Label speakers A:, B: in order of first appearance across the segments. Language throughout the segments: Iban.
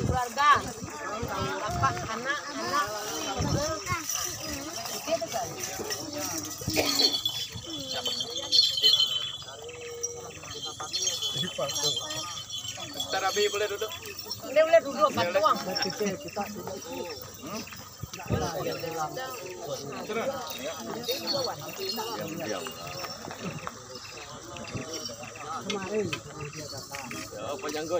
A: Keluarga, bapak, anak, anak.
B: Ustaz Rabi boleh duduk.
A: Boleh boleh duduk patuang.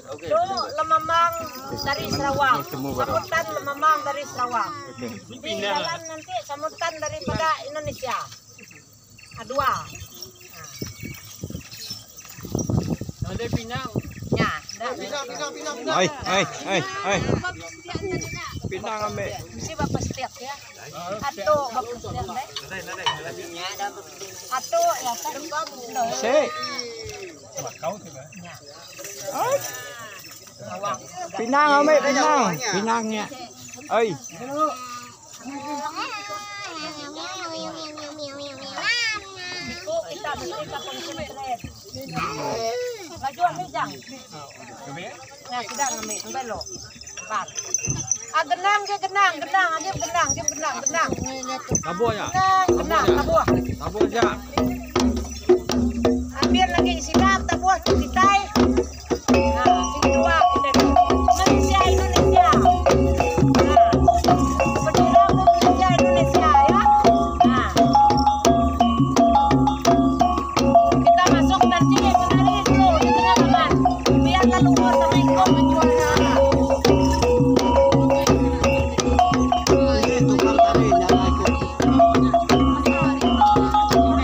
A: Tu lemamang dari Sarawak. Sambutan lemamang dari Sarawak. Di dalam nanti sambutan daripada Indonesia. Dua.
B: Ada pinang.
A: Ya, dah.
C: Ai, ai, ai, ai. Pinang ambil.
A: Mesti bapa setiap ya. Atau bapa setiap eh. Atau ya kan.
C: Se. Pinang ambil pinang. Pinangnya. Ai.
A: Iko kita mesti ka konsentrate. Laju ambil jang. Nah, sudah ngambil belok. Empat. Ah, genang je genang, genang, aja genang, je genang, genang.
B: Tabuh ya.
A: Genang, genang, tabuh.
B: Tabuh aja.
A: Ambil lagi sidap tabuh kitai. Nah, sini dua kita tu. Malaysia Indonesia. Nah. Bendera Malaysia Indonesia ya. Nah. Kita masuk nanti menari dulu di tengah taman. Biar leluhur sama Iko menjualnya.
D: Ini tukang tari jangan ikut.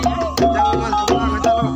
D: Jangan sebelah aja lo.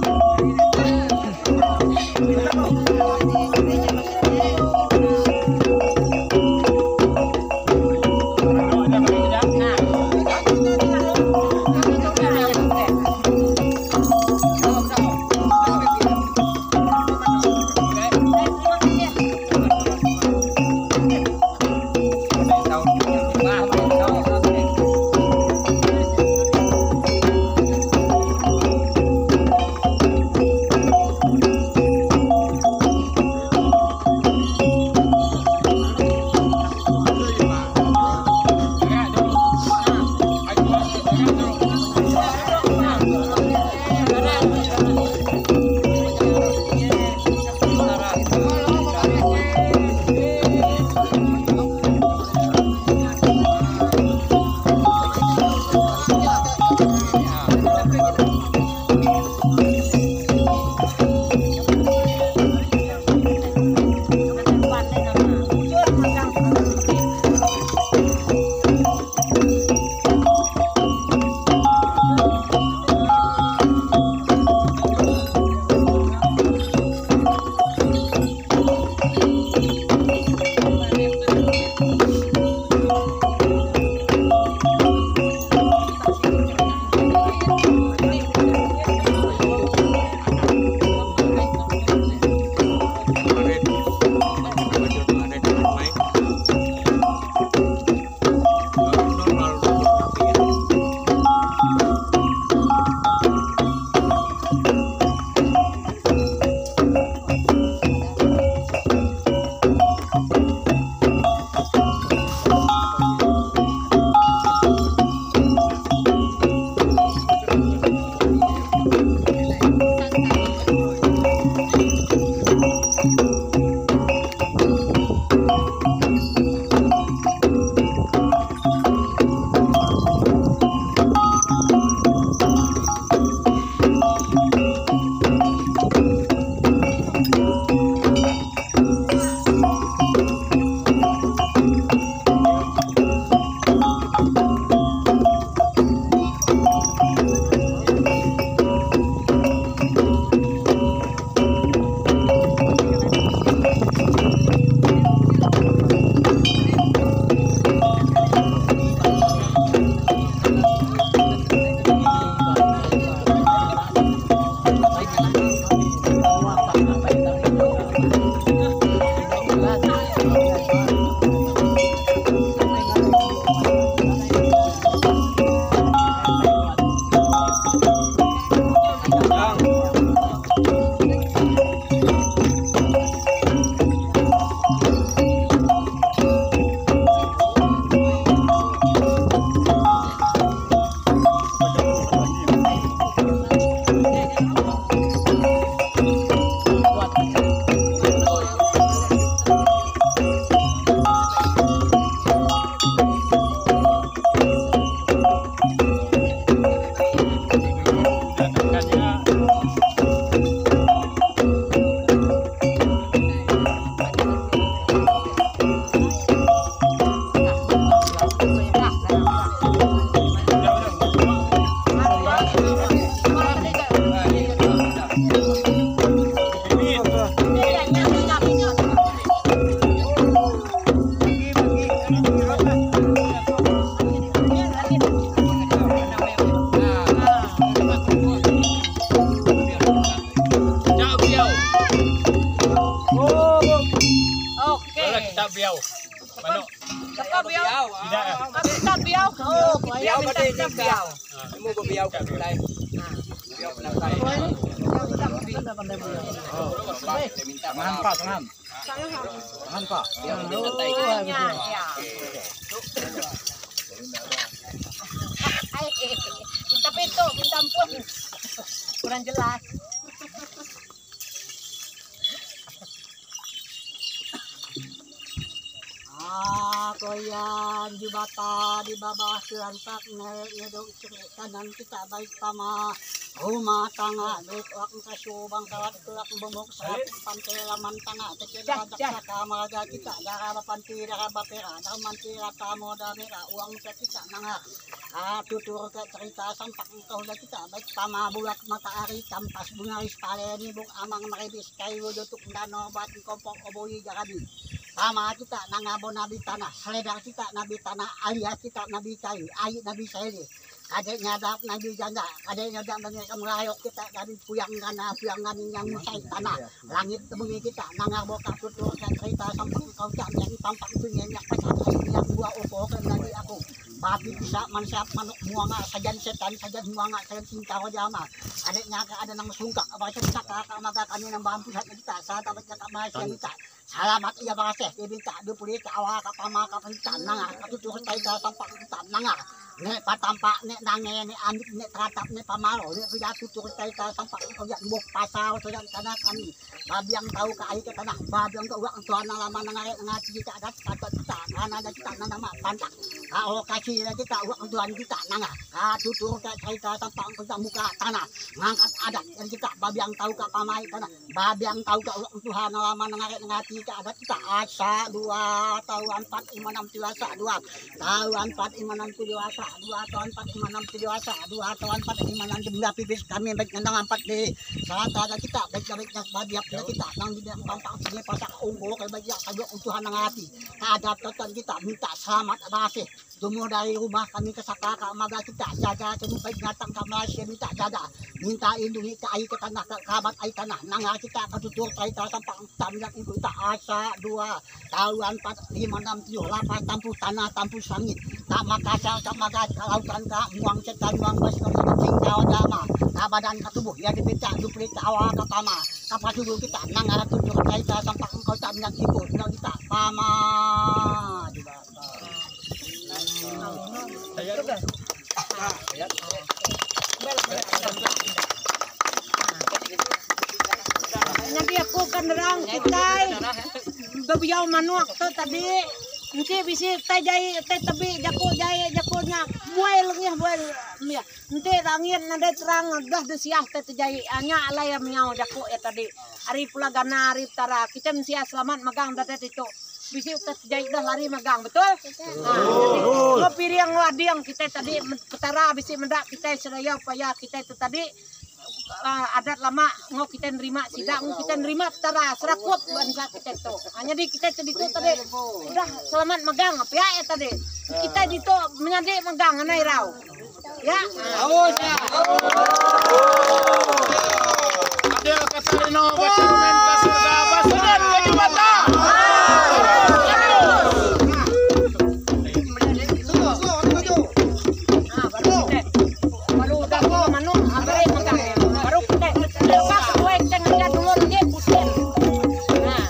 A: Minta pintu, minta ampun. Kurang jelas.
D: Koyan jubata di babah serantak naik nyeduk cerik kanan kita baik pama rumah tangga duit wak kasu bangkalat tulak bumuk serap pantai laman tangga kecil rajak saka meraja kita darah bapanti darah bapera darah manti rata moda merah uang ke kita nangah tutur ke cerita sampak engkau kita baik pama bulat matahari kampas bungaris paleni buk amang meribis kayu jutuk dano bat kompok oboi jarabi Tama kita nangabo nabi tanah, seledar kita nabi tanah, alias kita nabi kayu, ayi nabi seli. Kadek nyadap nabi janda, kadek nyadap nabi melayok kita dari puyang gana, puyang gani yang musai tanah. Langit bumi kita nangabo katutur cerita sampai kau jam yang tampak dunia yang pasal yang dua opo kan nabi aku. Babi bisa manusia manuk muanga sajan setan sajan muanga sajan singkau jama. Kadek nyaka ada nang sungkak apa cerita kakak maga kami nang bambu kita saat apa cakap manusia kita. Salamat iya bakaseh ibinta dupuli ka awa ka pama ka panta nanga katutur tayo tampak kita nanga ne patampak ne nange ne amit ne tratap ne pamalo ne pida tutur tayo tampak ko yan buk pasaw so yan kana kami babi ang tau ka ay ka tanah babi ang uwak ang tuan ng laman ng nga kita adat katot kita kana na kita na nama pantak ka o kachi na kita uwak ang tuan kita nanga katutur tayo tampak ko sa muka tanah ngangkat adat yan kita babi ang tau ka pamay tanah babi ang tau ka uwak ang tuhan ng laman ng nga kita adat kita asa dua tahun empat lima enam tujuh asa dua tahun empat lima enam tujuh asa dua tahun empat lima enam tujuh asa dua tahun empat lima enam tujuh pipis kami baik nandang empat di saat ada kita baik baik babiak kita nang di pampak sini pasak unggul kalau bagiak saja utuhan nang hati ada totan kita minta selamat basih Dumo dari rumah kami ke saka ka maga kita jaga kami baik datang ke Malaysia minta jaga minta lindungi ke air ke tanah ke kabat air tanah nanga kita ketutur taita sampak tamilat ibu tak asa dua tahun empat lima enam tujuh lapan tampu tanah tampu sangit tak makasar tak magat lautan ka muang cetan muang bas ka singkau dama ka badan ka tubuh ya dipinta dupli ka awa ka pama ka pasubu kita nanga tutur taita sampak engkau tak minat ibu kita pama di
A: Nanti aku kan derang kita bebiau manuak tu tadi nanti bisi teh jai teh tebi jaku jai jakunya buai lengih buai ya nanti rangin nade terang dah desiah teh jai anya alai miau jaku ya tadi ari pula gana ari tara kita mesti selamat magang dah itu bisi teh jai dah lari magang betul? Nah, lo piriang lo adiang kita tadi petara bisi mendak kita seraya upaya kita itu tadi adat lama ngo kita nerima sidang kita nerima petara serakup bangsa kita itu. Hanya di kita tadi itu tadi udah selamat magang apa ya tadi kita itu menyadik magang anai rau ya.
E: Ada kata no baca ke surga basudan ke mata.
A: Baru udah manuk baru kita lepas gue kita ngeliat dulu lagi pusing. Nah.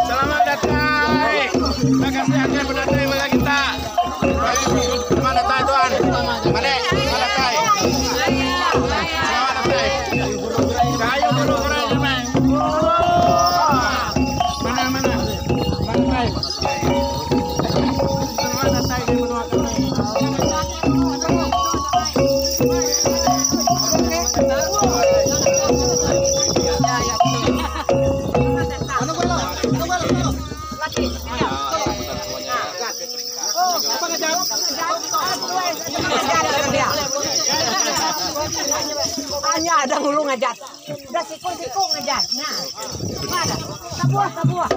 E: Selamat datang. Terima kasih akan mendatangi kepada kita. Selamat datang tuan. Mane, selamat datang. Selamat datang. Kayu dulu keren teman. Mana mana? Mana? Selamat datang di benua kami.
A: Anya ada ngulu ngajat. Dah siku-siku ngajat. Nah. Mana? Sabuah, sabuah.